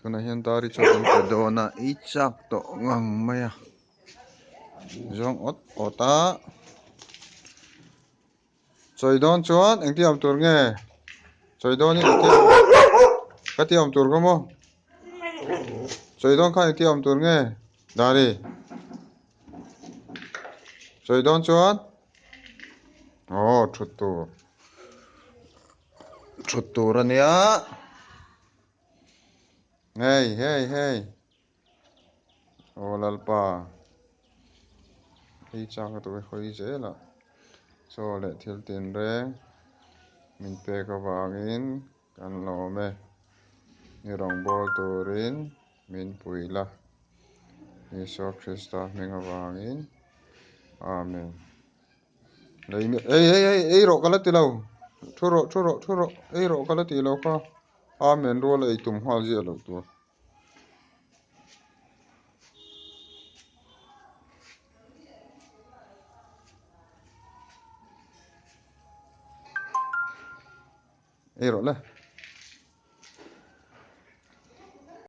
Tunah hian dari chu kan pe dawn a ei chak tawh ngang mai a zawng awt awt a chawi dawn chuan engti awm tur nge chawi dawn in engti ka ti awm tur ka maw chawi dawn khan engti awm tur nge dari chawi dawn chuan aw thut tur thut tur a nia. Hei hei hei aw lalpa hei chak a tuai hawi zel a chaw leh thil tinreng min pek avangin kan lawm e ni rawngbâwl turin min pui la Isua Krista hming avangin Amen. Ei ei ei ei rawh ka la ti lo thu rawh thu rawh thu rawh ei rawh ka la ti lo kha amen rual a ei tum nghal ziah loh tur. Ei rawh le.